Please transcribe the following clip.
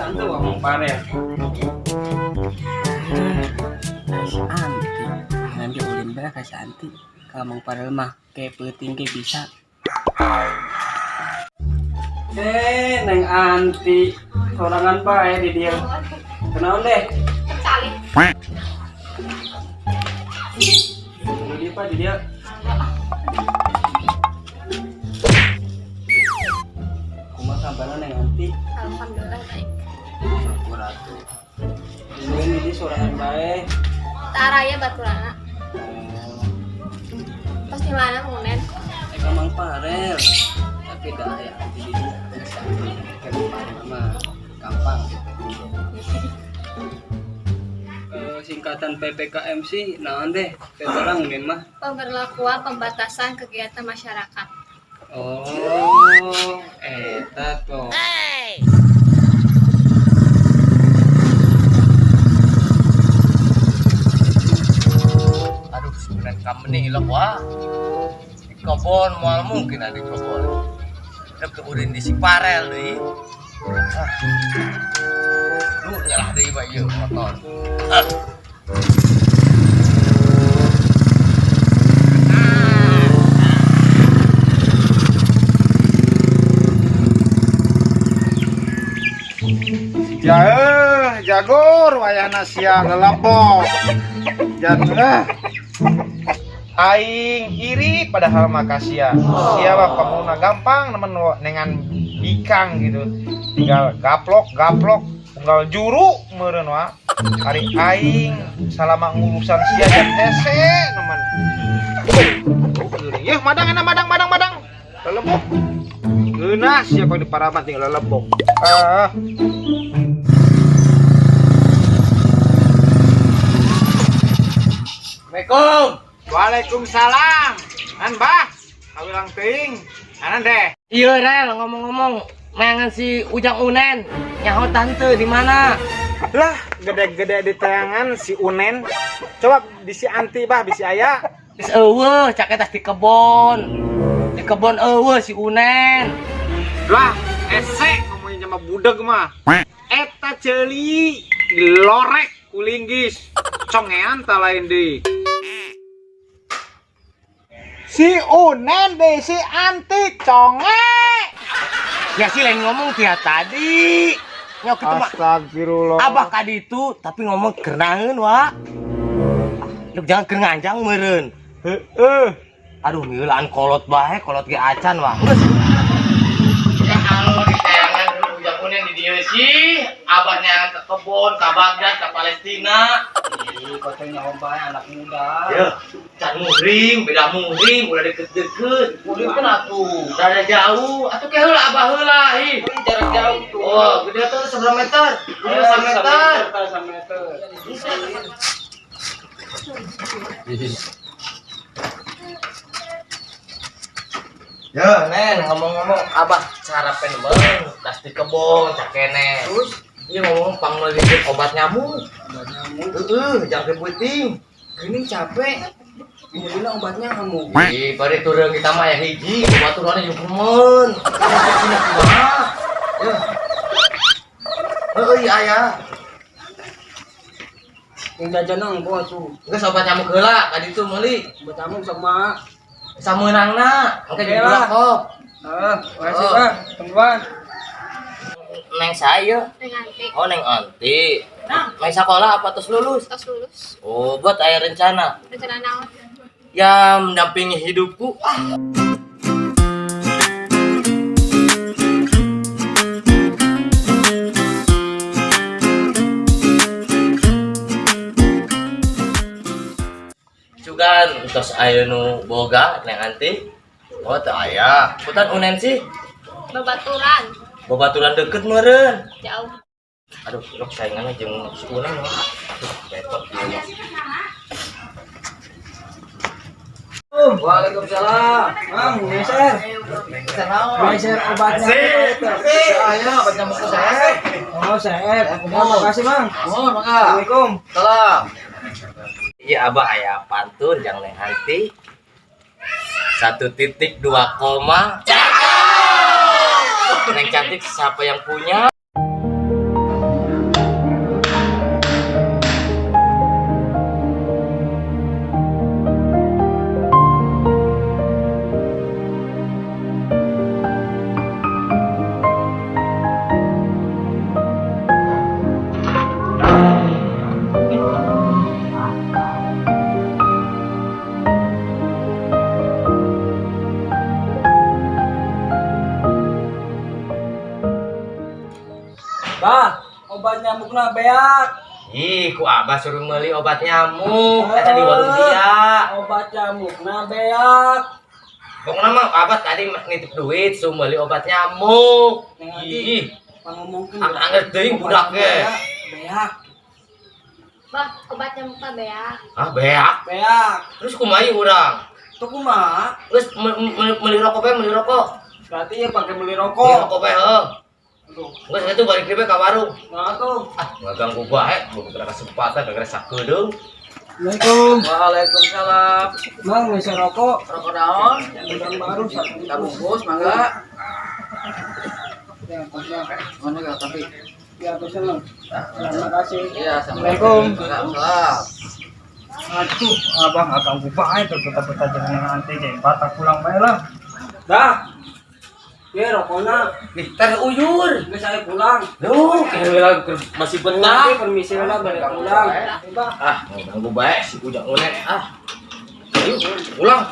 Bisa tuh Mang Farel. Si Anti nanti ulin bae ka si Anti. Kalau Mang Farel mah kayak peuting ge bisa. Eh, Neng Anti sorangan bae di dia. Kenaon deh? Cali. Di dia Pak, di dia. Kumaha kabarna Neng Anti? Alhamdulillah baik. Syukur atuh. Ini di sorangan bae. Taraya baturana. Oh, Tos di mana Munen? Eh, Mang Farel. Tapi dah ya Anti di dia. Si Anti kayak Mang Farel mah gampang. Eh, singkatan PPKM sih naon deh? Orang Unin mah. Pemberlakuan pembatasan kegiatan masyarakat. Oh, eta tuh. Aduh, sebenarnya kamu nih ilok wah. Di kebon moal mungkin ada di kebon. Dek keurin di si Parel deui. Ah. Lu nyalah deui bae ieu motor. Ah. Ya jagor wayahna sia lelebok. Jan aing iri padahal mah ka sia. Sia mah pamuna gampang nemen dengan bikang gitu. Tinggal gaplok gaplok unggal juru meureun wa. Ari aing salama ngurusan sia jan hese nemen. Yeuh madang enak madang madang madang. Lelebok. Ngeunah sia di paraban tinggal lelebok. Ah. Assalamualaikum. Waalaikumsalam. An bah, kawilang teuing. Anan deh. Iya Rel, ngomong-ngomong, mangan si Ujang Unen, nyaho tante di mana? Lah, gede-gede di tayangan si Unen. Coba bisi anti bah, bisi aya. Geus eueuh, cak eta di kebon. Di kebon eueuh si Unen. Lah, ese ngomongin sama budeg mah. Eta ceuli dilorek ku linggis. Congean ta lain deui. Si Unen deh, si anti conge. Ya sih lain ngomong tiap tadi. Nyok itu mah Astagfirullah. abah kadi itu tapi ngomong kernaeun wa. Lu jangan keur nganjang meureun. Heeh. Aduh, ngeulaan kolot bae, kolot ge acan wah. Geus. Ya alo di tayangan Ujang Unen di dieu sih, abah neangan ke kebon, ka Baghdad, ka Palestina. Ih, kau nyaho bae anak muda. Ya, can muhrim, beda muhrim, udah deket-deket. Muhrim kan atuh, rada jauh. Atuh ke heula abah heula ih. Ini jarak jauh tuh. Oh, gede tuh seberapa meter? Gede meter. Meter. Ya, Nen, ngomong-ngomong abah cara penemeng, tas di kebon, cakene. Terus Iya ngomong pangmeulikeun obat nyamuk. obat nyamuk. Heeh, jangan keputing. Gini capek. Kemudian obat nyamuk. Ih, bari turun kita mah ya hiji, obat turunnya jeung kumeun. Kumaha kumaha? Ya. Heeh, iya aya. Yang jajan engko atuh. Geus obat nyamuk heula ka ditu meuli. Obat nyamuk sama Sameunangna, engke Oke jadi lah. kop. Ah, makasih Oh. Pak. Tungguan. Neng saya. Neng Anti. Oh, Neng Anti. Neng sekolah apa terus lulus? Tos lulus. Oh, buat aya rencana. Rencana naon? Ya mendampingi hidupku. Ah. Cugan tos aya nu boga Neng Anti. Oh, teu aya. Putan Unen sih. Babaturan. Babaturan deket meureun. Jauh. Aduh, lok saingannya jeung si Unen mah. Aduh, repot ieu mah. Waalaikumsalam. Mang, geser. Geser obatnya. Ayo, obat nyamuk saya. Oh, sehat. Terima kasih, Mang. Oh, mangga. Assalamualaikum. Salam. Iya, abah aya pantun jangan Neng Anti. 1.2 koma. Neng cantik siapa yang punya? nyamukna beak. Ih, ku abah suruh meuli obat nyamuk eta di warung dia. Obat nyamukna beak. Pokoknya mah abah tadi nitip duit suruh meuli obat nyamuk. Neng Anti. Ih, Pangomongkeun. Anger teuing budak ge. Beak. Bah, obat nyamukna beak. Ah, beak. Beak. Terus kumaha ieu urang? Tuh kumaha? Geus meuli rokok bae, meuli rokok. Berarti ya pakai beli Meuli rokok. rokok bae heuh. Aduh. Geus itu balik deui bae ka warung. Nah tuh. Ah, ngaganggu bae, belum kena kesempatan gara-gara sakedeung. Assalamualaikum. Waalaikumsalam. Mang, bisa rokok. Rokok naon? Yang baru satu. Kita bungkus mangga. Ya, atasnya. Mana gak tapi? Di atasnya, Mang. Terima kasih. Iya, Assalamualaikum. Waalaikumsalam. Aduh, abang agak bae tuh betah-betah jangan yang anti deh. Batak pulang bae lah. Dah. Ya rokoknya. Nih, tar uyur. Geus saya pulang. Duh, kayak masih Nanti benang. permisi lah balik pulang. Coba. Ah, ganggu bae si ujang unek. Ah. Ayo, pulang.